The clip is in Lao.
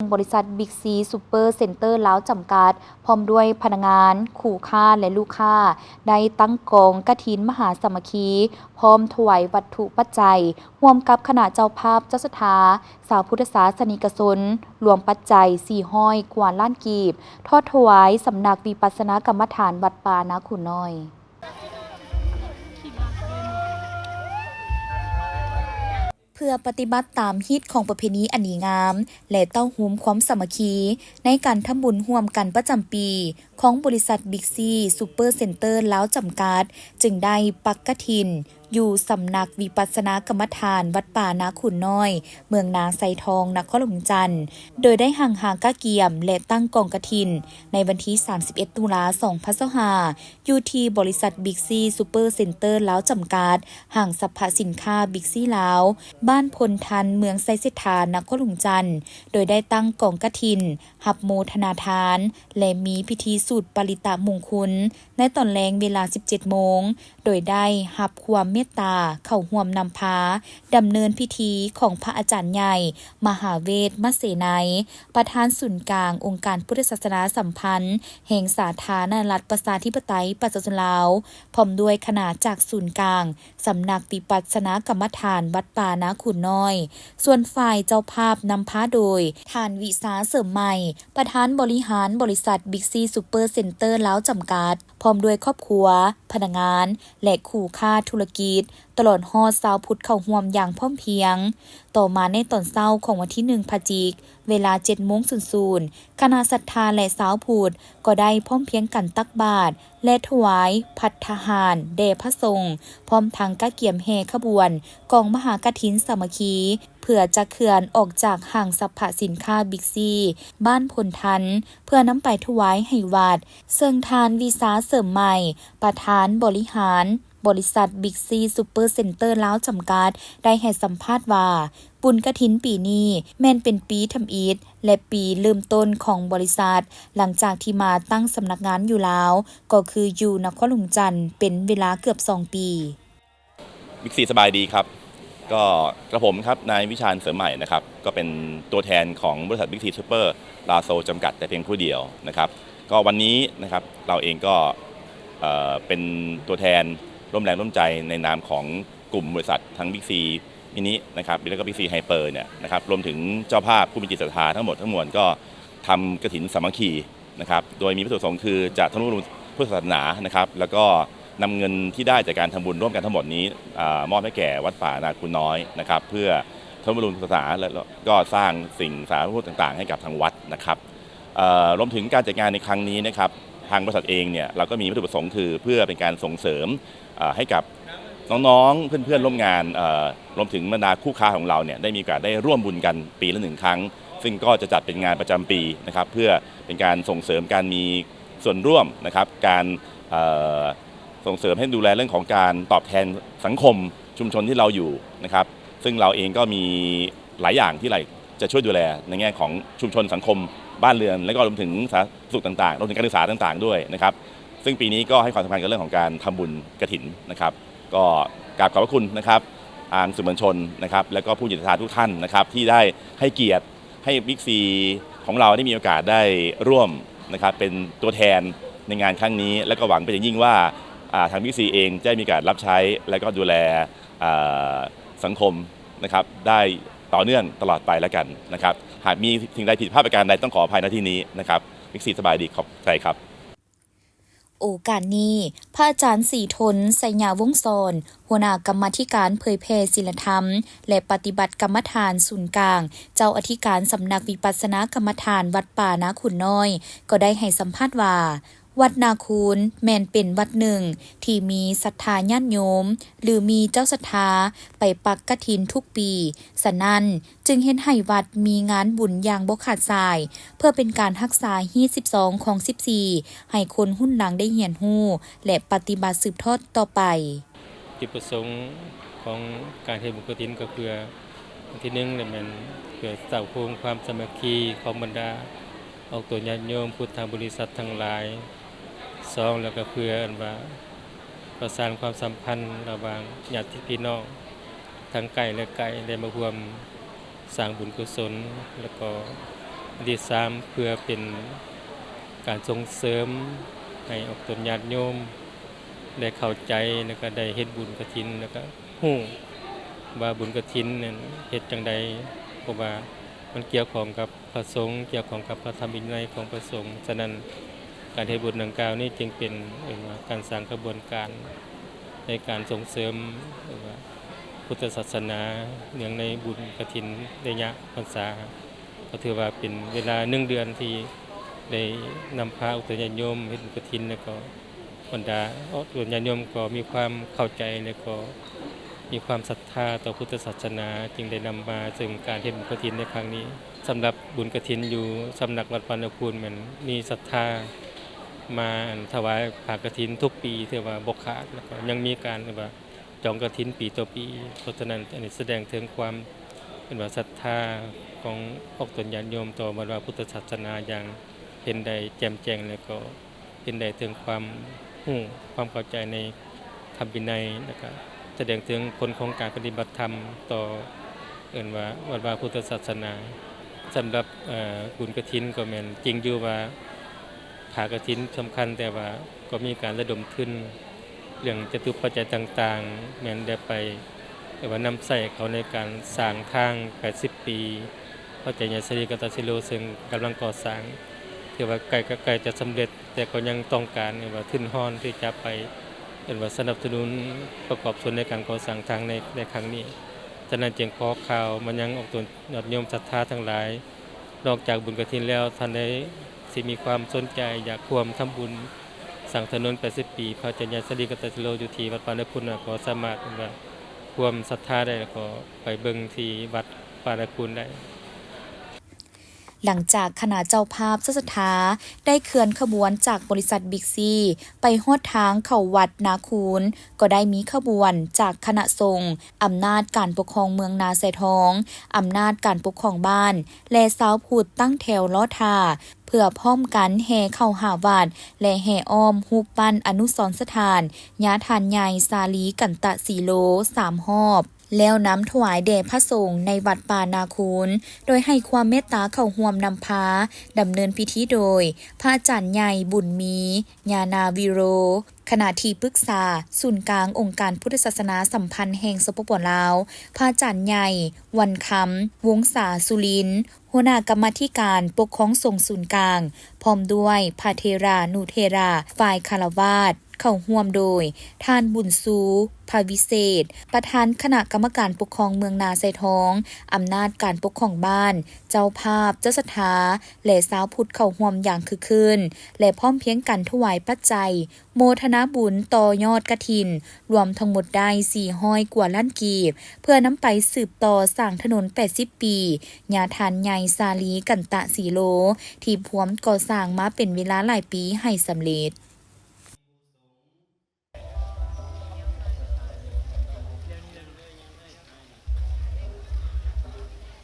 ບໍລິສັດ Big C Super Center ລາວ ຈຳກັດ ພ້ອມດ້ວຍພະນັກງານ, ຄູ່ຄ້າ ແລະ ລູກຄ້າ ໄດ້ຕັ້ງກອງກະຖິນມະຫາສາມັກຄີ ພ້ອມຖວາຍວັດຖຸປັດໄຈ ຮ່ວມກັບຄະນະເຈົ້າພາບເຈົ້າສັດທາ ຊາວພຸດທະສາສະນິກະຊົນ ລວມປັດໄຈສີ່ຮ້ອຍກວ່າລ້ານກີບ ທອດຖວາຍສຳນັກວິປັດສະນາກຳມະຖານວັດປ່ານາຂຸນນ້ອຍ. ເພື່ອປະຕິບັດຕາມຮີດຄອງປະເພນີອັນດີງາມ ແລະ ເຕົ້າໂຮມຄວາມສາມັກຄີ ໃນການທຳບຸນຮ່ວມກັນປະຈຳປີ ຂອງບໍລິສັດ Big C Super Center ລາວ ຈຳກັດ ຈຶ່ງໄດ້ປັກກະຖິນຢູ່ສຳນັກວິປັດສະນາກຳມະຖານວັດປ່ານາຂຸນນ້ອຍ ເມືອງນາໄຊທອງ ນະຄອນຫຼວງວຽງຈັນ ໂດຍໄດ້ຮັ່ງຮາກະກຽມ ແລະ ຕັ້ງກອງກະຖິນໃນວັນທີສາມສິບເອັດ ຕຸລາ ສອງພັນຊາວຫ້າ ຢູ່ທີ່ບໍລິສັດ Big C Super Center ລາວ ຈຳກັດ ຫ້າງສັບພະສິນຄ້າ Big C ລາວ ບ້ານພົນທັນ ເມືອງໄຊເສດຖາ ນະຄອນຫຼວງວຽງຈັນ ໂດຍໄດ້ຕັ້ງກອງກະຖິນ ຮັບໂມທະນາທານ ແລະ ມີພິທີສູດປະລິຕະມຸງຄຸນ ໃນຕອນແລງເວລາສິບເຈັດໂມງ ໂດຍໄດ້ຮັບຄວາມເມດຕາເຂົ້າຮ່ວມນຳພາດຳເນີນພິທີຂອງພະອາຈານໃຫຍ່ ມະຫາເວດ ມະເສໄນ ປະທານສູນກາງອົງການພຸດທະສາສະໜາສຳພັນແຫ່ງສາທາລະນະລັດ ປະຊາທິປະໄຕ ປະຊາຊົນລາວ ພ້ອມດ້ວຍຄະນະຈາກສູນກາງ ສຳນັກວິປັດສະນາກຳມະຖານວັດປ່ານາຂຸນນ້ອຍ, ສ່ວນຝ່າຍເຈົ້າພາບນຳພາໂດຍ ທ່ານ ວິຊາ ເສີມໃໝ່ ປະທານບໍລິຫານບໍລິສັດ Big C Super Center ລາວ ຈຳກັດ ພ້ອມດ້ວຍຄອບຄົວ, ພະນັກງານ ແລະ ຄູ່ຄ້າທຸລະກິດ ຕະຫຼອດຮອດຊາວພຸດເຂົ້າຮ່ວມຢ່າງພ້ອມພຽງ. ຕໍ່ມາໃນຕອນເຊົ້າຂອງວັນທີໜຶ່ງ ພະຈິກ ເວລາເຈັດໂມງສູນສູນ ຄະນະສັດທາ ແລະ ຊາວພຸດກໍໄດ້ພ້ອມພຽງກັນຕັກບາດ ແລະ ຖວາຍພັດຕາຫານແດ່ພະສົງ ພ້ອມທັງກະກຽມແຫ່ຂະບວນກອງມະຫາກະຖິນສາມັກຄີ ເພື່ອຈະເຄື່ອນອອກຈາກຫ້າງສັບພະສິນຄ້າ Big C ບ້ານພົນທັນ ເພື່ອນຳໄປຖວາຍໃຫ້ວັດ, ເຊິ່ງທ່ານ ວິຊາ ເສີມໃໝ່ ປະທານບໍລິຫານ ບໍລິສັດ Big C Super Center ລາວ ຈຳກັດ ໄດ້ໃຫ້ສຳພາດວ່າ ບຸນກະຖິນປີນີ້ແມ່ນເປັນປີທຳອິດ ແລະ ປີເລີ່ມຕົ້ນຂອງບໍລິສັດ ຫຼັງຈາກທີ່ມາຕັ້ງສຳນັກງານຢູ່ລາວ ກໍຄືຢູ່ນະຄອນຫຼວງຈັນ ເປັນເວລາເກືອບສອງປີ. บิ๊กซี ສະບາຍດີຄັບ ກໍກະຜົມຄັບ ນາຍ ວິຊານ ເສີມໃໝ່ ນະຄັບ ກໍເປັນຕົວແທນຂອງບໍລິສັດ Big C Super ລາວ ໂຊ ຈຳກັດ ແຕ່ພຽງຜູ້ດຽວນະຄັບ. ກໍວັນນີ້ນະຄັບ ເຮົາເອງກໍເປັນຕົວແທນຮ່ວມແຮງຮ່ວມໃຈໃນນາມຂອງກຸ່ມບໍລິສັດທັງ Big C Mini ນະຄັບ ແລ້ວກໍ Big C Hyper ເນຍນະຄັບ ລວມເຖິງເຈົ້າພາບຜູ້ມີຈິດສັດທາທັງໝົດທັງມວນ ກໍທຳກະຖິນສາມັກຄີ ນະຄັບ ໂດຍມີວັດຖຸປະສົງຄືຈະທຳນຸບຳລຸງພຸດທະສາສະໜານະຄັບ ແລ້ວກໍນຳເງິນທີ່ໄດ້ຈາກການທຳບຸນຮ່ວມກັນທັງໝົດນີ້ ອາ ມອບໃຫ້ແກ່ວັດປ່ານາຄູນນ້ອຍນະຄັບ ເພື່ອທຳນຸບຳລຸງສາສະໜາ ແລະ ກໍສ້າງສິ່ງສາທາລະນະປະໂຫຍດຕ່າງໆໃຫ້ກັບທາງວັດນະຄັບ. ເອີ ລວມເຖິງການຈັດງານໃນຄັ້ງນີ້ນະຄັບ ທາງບໍລິສັດເອງເນຍ ເຮົາກໍມີວັດຖຸປະສົງຄືເພື່ອເປັນການສົ່ງເສີມ ເອີ ໃຫ້ກັບ ນ້ອງໆ ເພື່ອນໆ ຮ່ວມງານ ເອີ ລວມເຖິງບັນດາຄູ່ຄ້າຂອງເຮົາເນຍ ໄດ້ມີໂອກາດໄດ້ຮ່ວມບຸນກັນປີລະໜຶ່ງຄັ້ງ ຊຶ່ງກໍຈະຈັດເປັນງານປະຈຳປີນະຄັບ ເພື່ອເປັນການສົ່ງເສີມການມີສ່ວນຮ່ວມນະຄັບ ການ ເອີ ສົ່ງເສີມໃຫ້ດູແລເລື່ອງຂອງການຕອບແທນສັງຄົມຊຸມຊົນທີ່ເຮົາຢູ່ນະຄັບ ຊຶ່ງເຮົາເອງກໍມີຫຼາຍຢ່າງທີ່ເຮົາຈະຊ່ວຍດູແລໃນແງ່ຂອງຊຸມຊົນສັງຄົມບ້ານເຮືອນ ແລະ ກໍລວມເຖິງສາທາລະນະສຸກຕ່າງໆ ລວມເຖິງການສຶກສາຕ່າງໆດ້ວຍນະຄັບ. ຊຶ່ງປີນີ້ກໍໃຫ້ຄວາມສຳຄັນກັບເລື່ອງຂອງການທຳບຸນກະຖິນນະຄັບ ກໍກາບຂອບພະຄຸນນະຄັບ ທາງສື່ມວນຊົນນະຄັບ ແລ້ວກໍຜູ້ມີຈິດສັດທາທຸກທ່ານນະຄັບ ທີ່ໄດ້ໃຫ້ກຽດໃຫ້ Big C ຂອງເຮົາໄດ້ມີໂອກາດໄດ້ຮ່ວມນະຄັບ ເປັນຕົວແທນໃນງານຄັ້ງນີ້ ແລ້ວກໍຫວັງເປັນຢ່າງຍິ່ງວ່າ ອາ ທາງ Big C ເອງຈະໄດ້ມີການຮັບໃຊ້ ແລ້ວກໍດູແລ ອາ ສັງຄົມນະຄັບ ໄດ້ຕໍ່ເນື່ອງຕະຫຼອດໄປແລ້ວກັນນະຄັບ. ຫາກມີສິ່ງໃດຜິດພາດປະການໃດ ຕ້ອງຂໍອະໄພ ນະ ທີ່ນີ້ນະຄັບ. Big C ສະບາຍດີ ຂອບໃຈຄັບ. ໂອກາດນີ້ ພະອາຈານ ສີທົນ ໄຊຍະວົງສອນ ຫົວໜ້າກຳມາທິການເຜີຍແຜ່ສີລະທຳ ແລະ ປະຕິບັດກຳມະຖານສູນກາງ ເຈົ້າອະທິການສຳນັກວິປັດສະນາກຳມະຖານວັດປ່ານາຂຸນນ້ອຍ ກໍໄດ້ໃຫ້ສຳພາດວ່າ ວັດນາຄູນແມ່ນເປັນວັດໜຶ່ງທີ່ມີສັດທາຍາດໂຍມ ຫຼື ມີເຈົ້າສັດທາໄປປັກກະຖິນທຸກປີ, ສະນັ້ນ ຈຶ່ງເຮັດໃຫ້ວັດມີງານບຸນຢ່າງບໍ່ຂາດສາຍ ເພື່ອເປັນການຮັກສາຮີດສິບສອງ ຄອງສິບສີ່ ໃຫ້ຄົນຮຸ່ນຫຼັງໄດ້ຮຽນຮູ້ ແລະ ປະຕິບັດສືບທອດຕໍ່ໄປ. ຈຸດປະສົງຂອງການເຮັດບຸນກະຖິນກໍເພື່ອ ອັນທີໜຶ່ງແມ່ນເພື່ອສ້າງໂຮມຄວາມສາມັກຄີຂອງບັນດາອອກຕົນຍາດໂຍມພຸດທະບໍລິສັດທັງຫຼາຍ, ສອງ ແລ້ວກໍເພື່ອອັນວ່າ ປະສານຄວາມສຳພັນລະຫວ່າງຍາດຕິພີ່ນ້ອງທັງໃກ້ ແລະ ໄກ ໄດ້ມາຮ່ວມສ້າງບຸນກຸສົນ ແລ້ວກໍ ອັນທີສາມ ເພື່ອເປັນການສົ່ງເສີມໃຫ້ອອກຕົນຍາດໂຍມໄດ້ເຂົ້າໃຈ ແລ້ວກໍໄດ້ເຮັດບຸນກະຖິນ ແລ້ວກໍຮູ້ວ່າບຸນກະຖິນນັ້ນເຮັດຈັ່ງໃດ ເພາະວ່າມັນກ່ຽວຂ້ອງກັບພະສົງ, ກ່ຽວຂ້ອງກັບພະທຳວິໄນຂອງພະສົງ. ສະນັ້ນ ການເຮັດບຸນດັ່ງກ່າວນີ້ຈຶ່ງເປັນ ເອີ້ນວ່າ ການສ້າງຂະບວນການໃນການສົ່ງເສີມ ເອີ້ນວ່າ ພຸດທະສາສະໜາ ເນື່ອງໃນບຸນກະຖິນໄລຍະພັນສາ ກໍຖືວ່າເປັນເວລາໜຶ່ງເດືອນທີ່ໄດ້ນຳພາອອກຕົນຍາດໂຍມເຮັດບຸນກະຖິນ ແລ້ວກໍບັນດາອອກຕົນຍາດໂຍມກໍມີຄວາມເຂົ້າໃຈ ແລ້ວກໍມີຄວາມສັດທາຕໍ່ພຸດທະສາສະໜາ ຈຶ່ງໄດ້ນຳມາເຊິ່ງການເຮັດບຸນກະຖິນໃນຄັ້ງນີ້. ສຳລັບບຸນກະຖິນຢູ່ສຳນັກວັດປ່ານາຄູນ ແມ່ນມີສັດທາມາ ອັນ ຖວາຍຜ້າກະຖິນທຸກປີ ຖືວ່າບໍ່ຂາດ ແລ້ວກໍຍັງມີການ ເອີ້ນວ່າ ຈອງກະຖິນປີຕໍ່ປີ. ເພາະສະນັ້ນ ອັນນີ້ສະແດງເຖິງຄວາມ ເອີ້ນວ່າ ສັດທາຂອງອອກຕົນຍາດໂຍມຕໍ່ວັດວາພຸດທະສາສະໜາຢ່າງເຫັນໄດ້ແຈ່ມແຈ້ງ ແລ້ວກໍເຫັນໄດ້ເຖິງຄວາມຮູ້ ຄວາມເຂົ້າໃຈໃນທຳວິໄນ ແລ້ວກໍສະແດງເຖິງຜົນຂອງການປະຕິບັດທຳຕໍ່ ເອີ້ນວ່າ ວັດວາພຸດທະສາສະໜາ. ສຳລັບ ເອີ ບຸນກະຖິນກໍແມ່ນຈິງຢູ່ວ່າ ຜ້າກະຖິນສຳຄັນ ແຕ່ວ່າກໍມີການລະດົມທຶນເລື່ອງຈະຕຸປັດໄຈຕ່າງໆ ແມ່ນໄດ້ໄປ ເອີ້ນວ່າ ນຳໃຊ້ເຂົ້າໃນການສ້າງທາງແປດສິບປີ ພະອາຈານໃຫຍ່ສາລີ ກັນຕະສິໂລ ເຊິ່ງກຳລັງກໍ່ສ້າງ ຖືວ່າໃກ້ ໃກ້ຈະສຳເລັດ ແຕ່ກໍຍັງຕ້ອງການ ເອີ້ນວ່າ ທຶນຮອນທີ່ຈະໄປ ເອີ້ນວ່າ ສະໜັບສະໜູນປະກອບສ່ວນໃນການກໍ່ສ້າງທາງໃນ ໃນຄັ້ງນີ້. ສະນັ້ນຈຶ່ງຂໍຂ່າວມາຍັງອອກຕົນຍາດໂຍມສັດທາທັງຫຼາຍ ນອກຈາກບຸນກະຖິນແລ້ວ ທ່ານໃດທີ່ມີຄວາມສົນໃຈຢາກຮ່ວມທຳບຸນສ້າງຖະໜົນແປດສິບປີ ພະອາຈານໃຫຍ່ສາລີ ກັນຕະສິໂລ ຢູ່ທີ່ວັດປ່ານາຄູນ ກໍສາມາດ ເອີ້ນວ່າ ຮ່ວມສັດທາໄດ້ ແລ້ວກໍໄປເບິ່ງທີ່ວັດປ່ານາຄູນໄດ້. ຫຼັງຈາກຄະນະເຈົ້າພາບເຈົ້າສັດທາໄດ້ເຄື່ອນຂະບວນຈາກບໍລິສັດບິກຊີໄປຮອດທາງເຂົ້າວັດນາຄູນ, ກໍໄດ້ມີຂະບວນຈາກຄະນະສົງ, ອຳນາດການປົກຄອງເມືອງນາຊາຍທອງ, ອຳນາດການປົກຄອງບ້ານ ແລະ ຊາວພຸດຕັ້ງແຖວລໍຖ້າ ເພື່ອພ້ອມກັນແຫ່ເຂົ້າຫາວັດ ແລະ ແຫ່ອ້ອມຮູບປັ້ນອະນຸສອນສະຖານຍາທ່ານໃຫຍ່ສາລີ ກັນຕະສີໂລ ສາມຮອບ. ແລ້ວນຳຖວາຍແດ່ພະສົງໃນວັດປ່ານາຄູນ, ໂດຍໃຫ້ຄວາມເມດຕາເຂົ້າຮ່ວມນຳພາດຳເນີນພິທີໂດຍ ພະອາຈານໃຫຍ່ ບຸນມີ ຍານາວິໂຣ ຄະນະທີ່ປຶກສາສູນກາງອົງການພຸດທະສາສະໜາສຳພັນແຫ່ງ ສປປ ລາວ, ພະອາຈານໃຫຍ່ ວັນຄຳ ວົງສາສຸລິນ ຫົວໜ້າກຳມາທິການປົກຄອງສົງສູນກາງ, ພ້ອມດ້ວຍພະເຖລານຸເຖລາຝ່າຍຄາລະວາດ, ເຂົ້າຮ່ວມໂດຍ ທ່ານ ບຸນຊູ ພະວິເສດ ປະທານຄະນະກຳມະການປົກຄອງເມືອງນາຊາຍທອງ, ອຳນາດການປົກຄອງບ້ານ, ເຈົ້າພາບ, ເຈົ້າສັດທາ ແລະ ຊາວພຸດເຂົ້າຮ່ວມຢ່າງຄຶກຄື້ນ ແລະ ພ້ອມພຽງກັນຖວາຍປັດໄຈໂມທະນາບຸນຕໍ່ຍອດກະຖິນ ລວມທັງໝົດໄດ້ສີ່ຮ້ອຍກວ່າລ້ານກີບ ເພື່ອນຳໄປສືບຕໍ່ສ້າງຖະໜົນແປດສິບປີ ຍາທ່ານໃຫຍ່ສາລີ ກັນຕະສີໂລ ທີ່ພວມກໍ່ສ້າງມາເປັນເວລາຫຼາຍປີໃຫ້ສຳເລັດ.